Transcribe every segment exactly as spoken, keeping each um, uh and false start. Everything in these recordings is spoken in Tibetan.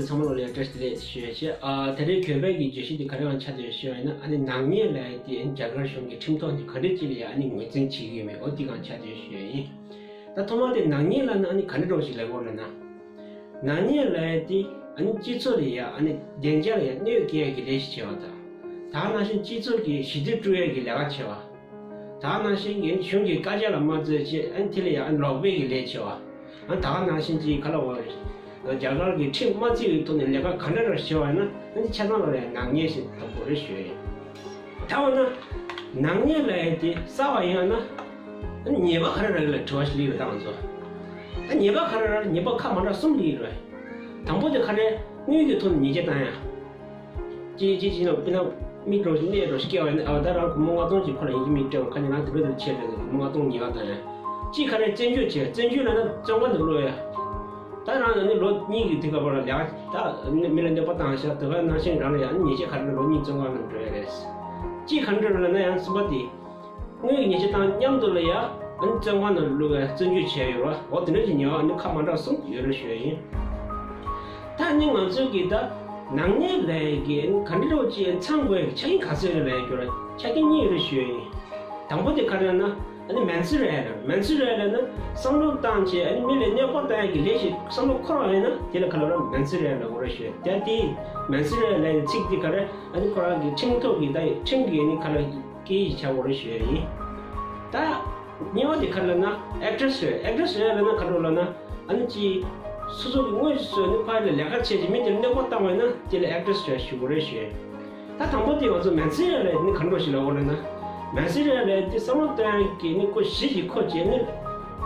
ཚང་མ་ལ་ལས་བཀྲ་ཤིས་བདེ་ལེགས་ཞུ་ཡ་བྱས། ཨ། ད་རེས་གྱོད་དཔང་གི་བརྗོད་གཞི་དེ་ག་རེ་ཡང་ཆགས་བསྡད་ཞུ་ཡ་ཡིན་ན། ཨ་ནི་ནག་ཉེས་ལབ་ཡ་དེ་ཨ་ནི་རྒྱ་གར་གཞུང་གི་ཁྲིམས་ཐོག་ནས་ག་འདྲ་ཅིག་ལ་ཡ་ཨ་ནི་ངོས་འཛིན་བྱེད་ཀྱི་ཡོད་མེད། འོ་དེ་གང་ཆགས་བསྡད་ཞུ་ཡ་ཡིན། ད་ཐོག་མ་དེ་ནག་ཉེས་ལབ་ན་ཨ་ནི་ག་འདྲ་འདྲ་བོ་ཞིག་ལབ་དགོས་ལབ་ན། ནག་ཉེས་ལབ་ཡ་དེ་ཨ་ནི་སྤྱི་ཚོགས་ལ་ཡ་ཨ་ནི་བདེ་འཇགས་ལ་ཡ་གནོད་སྐྱེལ་ཡ་གི་ལས་ཤིག་བྱས་པ་དང་། ད་ག་ནང་བཞིན་སྤྱི་ཚོགས་ཀྱི་ཞི་བདེ་དཀྲུག་ཡ་གི་ལས་ཀ་བྱས་པ། ད་ག་ནང་བཞིན་གྱི་གཞུང་གི་བཀའ་རྒྱ་ལ་མ་བརྩི་བྱས་ཨ་ནི་དེ་ལ་ཡ་ཨ་ནི་ལོག་པའི་གི་ལས་བྱས་པ། ཨ་ནི་ད་ག་ནང་བཞིན་གྱི་ག་ལབ་དགོས་རེད། རྒྱ་གར་གྱི་ཁྲིམས་མ་བརྩི་བའི་ཐོག་ནས་ལས་ཀ་ག་འདྲ་འདྲ་བྱས་པ་ཡིན་ན་ཨ་ནི་ཆ་ཚང་ལ་ཡ་ནག་ཉེས་ཞེས་ལབ་དགོས་རེད་ཞུ་ཡ་ཡིན། ད་འོ་ན་ནག་ཉེས་ལབ་ཡ་དེ་བསགས་པ་ཡིན་ན་ཨ་ནི་ཉེས་པ་ག་རེ་རག་གི་ལབ་དྲི་བ་ཞིག་སླེབས་ཡོད་ད་ང་ཚོ། ཨ་ཉེས་པ་ག་རེ་རག་ཉེས་པ་ཁག་མ་འདྲ་གསུམ་སླེབས་ཡོད་རེད། དང་པོ་དེ་ག་རེ། དངུལ་གྱི་ཐོག་ནས་ཉེས་ཆད་བཏང་ཡ། ཅི་ཅི་ཅི་ལ་དཔེར་ན་མི་འགྲོ་ཞིག་གནས་འགྲོ་ཞིག་སྐྱེ་བ་ཡིན་ན། ཨ་ད་རང་སྒོར་མོ་ལྔ་སྟོང་ཅིག་ཁོ་ལ་ཡིན་གཅིག་མིན་གཅིག་སྤྲད་པ་ཁ་ཉིན་རང་དེ་འདྲ་དེ་བྱས་ཏེ་སྒོར་མོ་ལྔ་སྟོང་ཉེས་པ་བཏང་ཡ། ཅི་ག་རེ་བཙོན་འཇུག་བྱས། བཙོན་འཇུག་ལབ་ན་བཙོན་ཁང་དུ་བླུགས་ཡ། ད་རང་ལ་ནི་ལོ་གཉིས་ཀྱི་དུས་སྐབས་ལ་ལས་ཀ་ད་མི་ལ་གནོད་པ་བཏང་ཤག་དེ་ག་ནང་བཞིན་རང་ལ་ཡང་ཉེས་ཆད་ག་རེ་ལོ་གཉིས་བཙོན་ཁང་ནང་འགྲོ་ཡ་རེད། ཅི་ག་འདྲ་ལབ་ན་ཡང་གསུམ་པ་དེ། དངུལ་གྱི་ཉེས་ཆད་དང་མཉམ་དུ་ལ་ཡ་ཨ་ནི་བཙོན་ཁང་ནང་བླུགས་པའི་བཙོན་འཇུག་བྱས་ཡོད་ར། འོ་དེ་འདྲ་ཅིག་ཉེས་པ་ཨ་ནི་ཁག་མ་འདྲ་གསུམ་ཡོད་རེད་ཞུ་ཡ་ཡིན། ད་ཨ་ནི་ང་ཚོའི་གི་ད་ནག་ཉེས་ལབ་ཡ་གི་ཨ་ནི་ག་འདྲ་འདྲ་བོ་ཅིག་ཚང་དགོས་ཡ་གི་ཆ་རྐྱེན་ག་ཚོད་རེད་ལབ་ཡ་གི་ར། ཆ་རྐྱེན་གཉིས་ཡོད་རེད་ཞུ་ཡ་ཡིན། དང་པོ་དེ་ག་རེ་ལབ་ན་ཨ་ནི་མེན་སི་རེལ་ལབ། མེན་སི་རེལ་ལབ་ན་བསམ་བློ་བཏང་བྱས་ཨ་ནི་མི་ལ་གནོད་པ་བཏང་ཡ་གི་ལས་ཤིག་བསམ་བློ་འཁོར་བ་ཡིན་ན་དེ་ལ་ག་ལབ་ར། མེན་སི་རེལ་ལབ་དགོས་རེད་ཞུ་ཡ། ད་དེ་མེན་སི་རེལ་ལབ་ཡ་ཚིག་དེ་ག་རེ་ཨ་ནི་ཁོ་རང་གི་ཁྲིམས་ཐོག་གི་ད་ཁྲིམས་ཀྱི་ཨ་ནི་ག་ལ། སྐད་ཡིག་བྱ་དགོས་རེད་ཞུ་ཡ་ཡིན། ད་གཉིས་པ་དེ་ག་རེ་ལབ་ན་ཨེག་ཊི་རེ་སི་རེད། ཨེག་ཊི་རེ་སི་རེད་ལབ་ན་ག་རེ་ལབ་ན་ཨ་ནི་ཅི། སོ་སོ་གི་དངོས་སུ་ནི་ཕ་ཡུལ་ལ་ལས་ཀ་བྱས་ཀྱི་མི་དེར་གནོད་པ་བཏང་བ་ཡིན་ན་དེ་ལ་ཨེག་ཊི་རེ་སི་རེད་ཞུ་དགོས་རེད་ཞུ་ཡ་ཡིན། ད་དང་པོ་དེ་ང་ཚོ་མེན་སི་རེལ་ལབ་ནི་ག་འདྲ་ཞིག་ལབ་དགོས་རེད་ན། མེན་སི་རེལ་ལབ་དེ་བསམ་བློ་བཏང་ཡ་གི་ནི་ཁོ་གཞི་ཞིག་ཁོ་བྱས་ནི།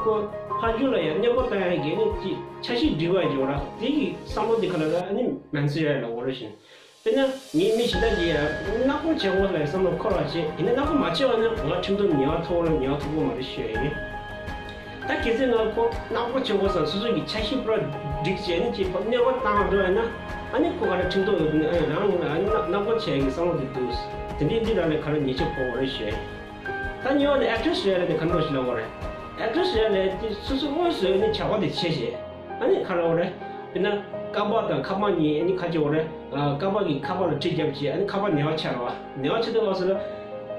ཁོ་ཕ་ཡུལ་ལ་ཡང་གནོད་པ་བཏང་ཡ་གི་ནི་ཅི་འཆར་གཞི་སྒྲིག་པ་ཡོད་ར། དེ་གི་བསམ་བློ་དེ་ག་ལ་ར་ཨ་ནི་མེན་སི་རེལ་ལབ་དགོས་རེད་ཞུ་ཡ་ཡིན། དཔེར་ན་ངའི་མི་གཞན་དག་གིས་ཡང་ནག་པོ་བྱེད་དགོས་ལབ་བསམ་བློ་འཁོར་བ་བྱེད། ཡིན་ན་ནག་པོ་མ་བྱས་པ་ན་ང་ཁྲིམས་ཐོག་ཉེས་པ་ཐོབ་ར་ཉེས་པ་ཐོབ་དགོས་མ་རེད་ཞུ་ཡ་ཡིན། ད་གལ་སྲིད་ང་ཁོ་ནག་པོ་བྱེད་དགོས་བསམ་སོ་སོ་གི་འཆར་གཞི་པུ་ར་སྒྲིག་བྱས་ནས་ཅིག་གནོད་པ་བཏང་འགྲོ་ཡ་ན་ཨ་ནི་ཁོ་ག་རེ་ཁྲིམས་ཐོག་ཡོད་དུས་ཨ་རང་ཨ་ནི་ནག་པོ་བྱེད་ཀྱི་བསམ་བློ་དེ་འདུག་དེ་འདྲའི་འདི་རང་ལ་ག་རེ་ཉེས་ཆད་ཕོག་དགོས་རེད་ཞུ་ཡ་ཡིན། ད་གཉིས་པ་ནི་ཨེག་ཊི་རེ་སི་རེད་ལབ་དེ་ག་འདྲ་ཞིག་ལབ་དགོས་རེད། ཨེག་ཊི་རེ་སི་རེད་ལབ་དེ་སོ་སོ་དངོས་སུ་ནི་བྱ་བ་དེ་བྱས་བྱས། ཨ་ནི་ག་རེ་ལབ་དགོས་རེད། དཔེར་ན་ཀ་པ་དང་ཁ་པ་གཉིས་ཨ་ནི་ཁ་ཅིག་ཡོད་རེད། ཨ། ཀ་པ་གིས་ཁ་པ་ལ་གྲི་བརྒྱབ་བྱས་ཨ་ནི་ཁ་པ་ཉེས་པ་ཆགས་རེད་བ། ཉེས་པ་ཆགས་དུས་སྐབས་སུ་ལ།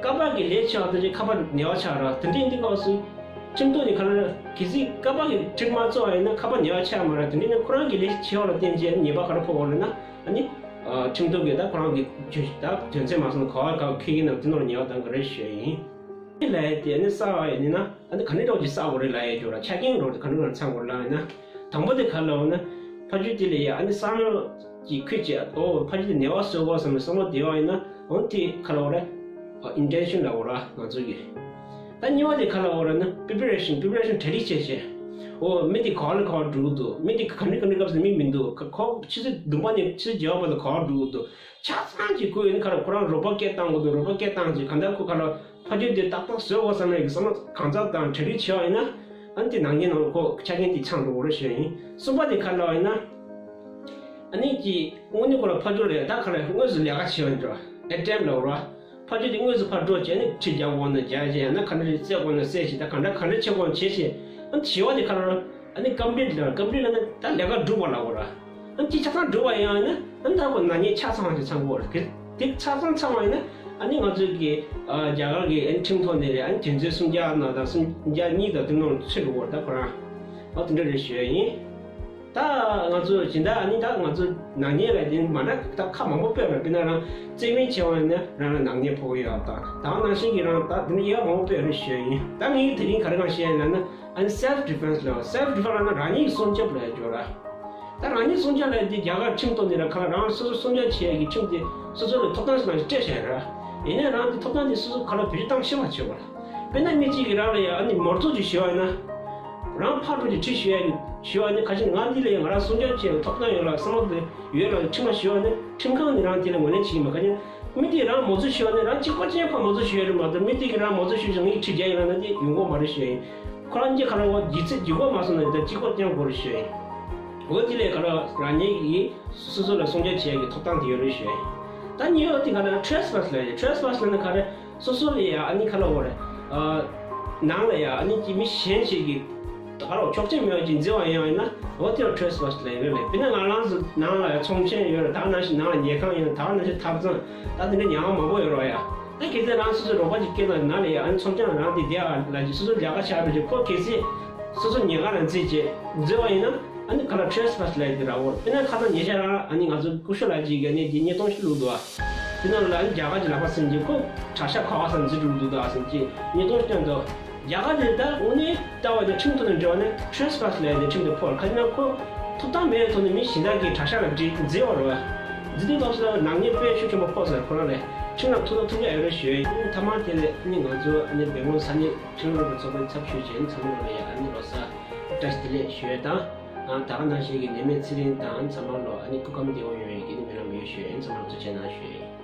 ཀ་པ་གིས་ལས་བྱས་པ་དང་ཁ་པ་ཉེས་པ་ཆགས་རེད་བ། དེ་འདྲའི་དུས་སྐབས་སུ། ཁྲིམས་ཐོག་ནས་ག་རེ་ལབ། གལ་སྲིད་ཀ་པ་གིས་གྲི་མ་བཙུགས་པ་ཡིན་ན་ཁ་པ་ཉེས་པ་ཆགས་མ་རེད། དེ་འདྲ་ཡིན་ན་ཁོ་རང་གིས་ལས་བྱས་པ་ལ་བརྟེན་བྱས་ཉེས་པ་ག་རེ་ཕོག་དགོས་རེད་ན། ཨ་ནི། ཨ། ཁྲིམས་ཐོག་གིས་ད་ཁོ་རང་གི་ཆོས་ད་དོན་ཚན་མ་སོང་ག་བ་ག་བ་འཁྱེར་གྱི་ན་དེ་ནང་ལ་ཉེས་པ་གཏང་གི་རེད་ཞུ་ཡ་ཡིན། ལབ་ཡ་དེ་ཨ་ནི་བསགས་པ་ཡིན་ན་ཨ་ནི་ག་འདྲ་འདྲ་བོ་ཅིག་བསགས་དགོས་རེད་ལབ་ཡ་ཅིག་ཡོད་ར། ཆ་རྐྱེན་འདྲ་བོ་དེ་ག་འདྲ་འདྲ་བོ་ཚང་དགོས་རེད་ལབ་ཡིན་ན། དང་པོ་དེ་ག་རེ་ལབ་ན། ཕ་ཆོས་དེ་ལ་ཡ་ཨ་ནི་བསམ་བློ་ཅིག་འཁོར་བྱས། ཨོ་ཕ་ཆོས་དེ་ཉེས་པ་བཟོ་དགོས་བསམ་ནས་བསམ་བློ་བདེ་བ་ཡིན་ན། འོ་དེ་ག་རེ་ལབ་དགོས་རེད། ཨ། ཨིན་ཊེན་ཤན་ལབ་དགོས་ར་ང་ཚོ་གི། ད་གཉིས་པ་དེ་ག་རེ་ལབ་དགོས་རེད་ན་པི་རི་པེ་རེ་ཤན། པི་རི་པེ་རེ་ཤན་གྲ་སྒྲིག་བྱས་བྱས། ཨོ་མི་དེ་ག་བ་ལ་ག་བ་འགྲོ་གི་འདུག་མི་དེ་ག་འདྲ་ག་འདྲ་སྐབས་སུ་མི་མི་འདུག་ཁོ་ཆུ་ཚོད་བདུན་པ་ནས་ཆུ་ཚོད་བརྒྱད་པ་བར་དུ་ག་བ་འགྲོ་གི་འདུག་ཆ་ཚང་གི་ཁོས་ནི་ཁ་ལ་ཁོ་རང་རོགས་པ་སྐད་བཏང་དགོས་འདུག་རོགས་པ་སྐད་བཏང་རྗེས་གང་ལྟར་ཁོ་ཁ་ལ་ཕ་ཆོས་དེ་ཏག་ཏག་བཟོ་དགོས་བསམ་ནས་ཀྱི་བསམ་བློ་གང་ཙམ་དང་གྲ་སྒྲིག་བྱས་པ་ཡིན་ན། ཨ་ནི་དེ་ནང་ཉིན་ནང་ཁོ་ཆ་རྐྱེན་དེ་ཚང་འགྲོ་དགོས་རེད་ཞུ་ཡ་ཡིན། གསུམ་པ་དེ་ག་རེ་ལབ་ཡིན་ན། ཨ་ནི་ཀྱི་དངོས་གནས་ཁོ་ལ་ཕ་ཆོས་ལ་ཡ་ད་ཁ་ལ་དངོས་སུ་ལས་ཀ་བྱས་པ་ཡིན་འགྲོ། ཨེ་ཊེམ་ལབ་ར། ཕ་ཆོས་དེ་དངོས་སུ་ཕར་འགྲོ་བྱས་ནས་གྲི་རྒྱག་དགོས་ན་རྒྱག་བྱས། ཡང་ན་ག་འདྲ་རེད་རྩེད་དགོས་ན་རྩེད་བྱས། ད་གང་འདྲ་གང་འདྲ་བྱེད་དགོས་ན་བྱེད་བྱས། ཨ་ནི་བྱིས་པ་དེ་ག་རེ་ལབ། ཨ་ནི་ཀམ་པི་ལིཊ་ལབ། ཀམ་པི་ལིཊ་ལབ་ན་ད་ལས་ཀ་འགྲུབ་པ་ལབ་དགོས་ར། ཨ་ནི་ཅི་ཆ་ཚང་འགྲུབ་པ་ཡིན་ན་ཨ་ནི་ད་ཁོ་ནག་ཉེས་ཆ་ཚང་ཞིག་ཚང་དགོས་རེད། དེ་ཆ་ཚང་ཚང་བ་ཡིན་ན་ཨ་ནི་ང་ཚོའི་གི་ཨ་རྒྱ་གར་གི་ཨ་ནི་ཁྲིམས་ཐོག་ནས་རེད། ཨ་ནི་དོན་ཚན་སུམ་བརྒྱ་ནང་དང་སུམ་བརྒྱ་གཉིས་དང་དེ་ནང་ཚུད་འགྲོ་དགོས་རེད། ད་ཁོ་རང་ཨ་དེ་འདྲ་རེད་ཞུ་ཡ་ཡིན། ད་ང་ཚོ་སྦྱིན་བདག་ཨ་ནི་ད་ང་ཚོ་ནག་ཉེས་ལ་དེ་མ་འདྲ་ད་ཁ་མང་པོ་སྤོས་རེད། དཔེར་ན་རང་རྩེད་མོ་བྱས་པ་ཡིན་ན་རང་ལ་ནག་ཉེས་ཕོག་གི་ཡོད་དང་། ད་ག་ནང་བཞིན་གྱི་རང་ད་དེ་འདྲ་ཡག་མང་པོ་སྤོས་རེད་ཞུ་ཡ་ཡིན། ད་ངས་དེ་རིང་ག་རེ་གང་བཤད་ཡིན་ལབ་ན། ཨ་ནི་སེལཕ་ཌི་ཕེན་སི་ལབ། སེལཕ་ཌི་ཕེན་སི་ལབ་ན་རང་ཉིད་ཀྱི་སྲུང་སྐྱོབ་ལབ་ཡ་ཅིག་ཡོད་ར། ད་རང་ཉིད་སྲུང་སྐྱོབ་ལབ་ཡ་དེ་རྒྱ་གར་ཁྲིམས་ཐོག་ནས་ར་ཁ་ལ་རང་སོ་སོ་སྲུང་སྐྱོབ་བྱེད་ཡ་གི་ཁྲིམས་དེ་སོ་སོ་ལ་ཐོབ་ཐང་ཞིག་ནང་བཞིན་སྤྲད་བཞག་ཡོད་ར། ཡིན་ནའི་རང་དེ་ཐོབ་ཐང་དེ་སོ་སོ་ག་ལ་བེད་སྤྱོད་བཏང་ཤེས་པ་བྱེད་དགོས་ར། དཔེར་ན་མི་གཅིག་གིས་རང་ལ་ཡ་ཨ་ནི་མོལ་ཚོགས་ཅིག་ཞུ་བ་ཡིན་ན། རང་ཕར་འགྲོ་ཅིག་ཁྲིད་ཞུ་ཡ་གི་ཞུ་བ་ནི་ཁ་ཆེ་ང་འདི་ལ་ཡ་ང་རང་སྲུང་སྐྱོབ་བྱེད་པའི་ཐོབ་ཐང་ཡོད་ལ་བསམ་བློ་དེ་ཡོད་ལ་ཁྲིམས་ལ་ཞུ་བ་ནི་ཁྲིམས་ཁང་ནས་རང་དེ་ལ་ངོས་ལེན་བྱེད་ཀྱི་མ། ཁ་ཆེ་མི་དེས་རང་མོལ་ཚོགས་ཞུ་བ་ནི་རང་གཅིག་པ་ཅན་ཁོ་མོལ་ཚོགས་ཞུ་ཡ་རེད་མ་གཏོགས་མི་དེ་གིས་རང་མོལ་ཚོགས་ཞུས་ཀྱང་ངས་ཁྲིད་རྒྱག་ཡིན་ལབ་ན་དེ་ཡོང་གི་མ་རེད་ཞུ་ཡ་ཡིན། ཁོ་རང་གཅིག་ག་རེ་བ་ལྗིད་ཚད་ལྗིད་ཁོག་མ་སོང་ན་ད་གཅིག་པ་ཅན་དགོས་རེད་ཞུ་ཡ་ཡིན། འོ་དེ་ལས་ག་རེ་རང་ཉིད་ཀྱིས་སོ་སོ་ལ་སྲུང་སྐྱོབ་བྱེད་ཡ་གི་ཐོབ་ཐང་དེ་ཡོད་རེད་ཞུ་ཡ་ཡིན། ད་གཉིས་པ་དེ་ག་རེ་ཊི་རེ་སི་པ་སི་ལབ་ཡ། ཊི་རེ་སི་པ་སི་ལབ་ན་ག་རེ། སོ་སོ་ལ་ཡ་ཨ་ནི་ག་ལབ་དགོས་རེད། ཨ། ནང་ལ་ཡ་ཨ་ནི་ཀྱི་མི་གཞན་ཞིག་གི་ ཕར་ཆོག་མཆན་མེད་པ་ཅིག་འཛུལ་བ་ཡིན་ཡང་ཡིན་ན་འོ་དེ་ལ་ཊི་རེས་པ་སི་ལབ་ཡོད་རེད། དཔེར་ན་ང་རང་ཚོ་ནང་ལ་ཚོང་མཆན་ཡོད་རེད། ད་ག་ནང་བཞིན་ནང་ལ་ཉལ་ཁང་ཡོད་རེད། ད་ག་ནང་བཞིན་ཐབ་ཚང་། ད་དེ་འདྲ་ཉལ་ཁང་མང་པོ་ཡོད་རེད་ཡ། ད་གལ་སྲིད་རང་སོ་སོའི་རོགས་པ་ཅིག་སྐྱེས་ན་ན་ལ་ཡ་ཨ་ནི་ཚོང་མཆན་རང་དེ་བསྡད་ཨ་ལ་ཅིག་སོ་སོ་ལས་ཀ་བྱ་བ་ཅིག་ཁོ་གལ་སྲིད་སོ་སོ་ཉལ་ཁང་ལ་འཛུལ་བྱས་འཛུལ་བ་ཡིན་ན། ཨ་ནི་ཁ་ལ་ཊི་རེས་པ་སི་ལབ་ཡ་དེ་ར་འོ། དཔེར་ན་ཁ་སང་ཉེ་ཆར་རང་ཨ་ནི་ང་ཚོ་སྐུ་ཞབས་ལགས་ཅིག་གིས་ཨ་ནི་དེ་བརྙན་ཐུང་ཞིག་བླུགས་འདུག་ཨ། དེ་ནང་ལ་ཨ་ནི་རྒྱ་གར་གྱི་ལག་པ་ཟིན་གྱི་ཁོ་གྲྭ་ཤག་ཁ་བ་ས་འཛུལ་འགྲོ་འདུག་ཨ་ཟིན་གྱི་བརྙན་ཐུང་ཞིག་བཏོན་འདུག་རྒྱ་གར་དེ་ད་དངོས་གནས་ལྟ་བ་དེ་ཁྲིམས་ཐོག་ནས་འགྲོ་བ་ནི་ཊི་རེས་པ་སི་ལབ་ཡ་དེ་ཁྲིམས་དེ་ཕོག་ཁ་ཅིག་ན་ཁོ་ཐོབ་ཐང་མེད་པའི་ཐོག་ནས་མི་གཞན་དག་གིས་གྲྭ་ཤག་ལ་འཛུལ་འཛུལ་བ་རེད་བ། འཛུལ་དུས་སྐབས་སུ་ནག་ཉེས་དཔེ་ཤུགས་ཆེན་པོ་ཕོག་ཟེར་ཁོ་རང་ལས་ཁྲིམས་ལ་ཐུགས་སྣང་ཐུགས་ཀྱི་ཨེ་རེ་ཞུ་ཡ་ཡིན། ཐ་མ་དེ་ལས་ཨ་ནི་ང་ཚོ་ཨ་ནི་སྦེང་ལོར་ས་གནས་ཁྲིམས་ལུགས་ཀྱི་ཚོགས་པའི་ཚབ་ཞུས་བྱས་ཨ་ནི་ཚང་མ་ལ་ཡ་ཨ་ནི་ལོ་གསར་བཀྲ་ཤིས་བདེ་ལེགས་ཞུ་ཡ་དང་། ཨ་ད་ག་ནང་བཞིན་གྱི་ནད་མེད་ཚེ་རིང་དང་ཚང་མ་ལོ་ཨ་ནི་སྐུ་ཁམས་བདེ་པོ་ཡོང་ཡ་གི་ནི་སྨོན་ལམ་ཡོད་ཞུ་ཡ་ཡིན། ཚང་མ་ལ་ཐུགས་རྗེ་གནང་ཞུ་ཡ་ཡིན།